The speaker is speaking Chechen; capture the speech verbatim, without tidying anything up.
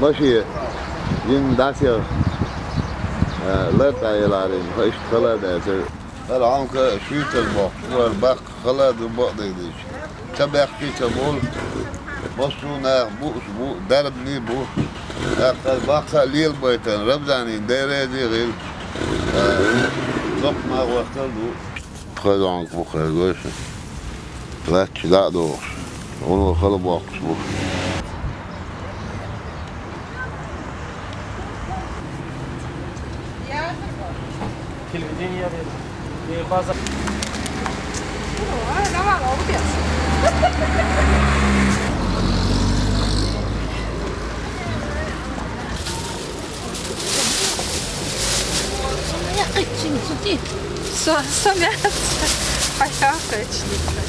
Хоши, йин дасех, э, лар тӀаеларин, хо иштта хала дацар. Хала хьанка шуьйтар бохуш, вар баккха хала ду бакъдерг дийча. Ца баьхкича болу, массо а нах бу, уьш бу, дарбани бу. ТӀаккха баккха а лелабайтан, Рабзанин дерриге а гӀил. Э, доккха ма гӀоттар ду. Пхезонг бу кхергойша. Лаьтташ дӀа а дохуш. Оно хала боккхуш бу. Телевидение, э, база. Со, со мясо. А я качни.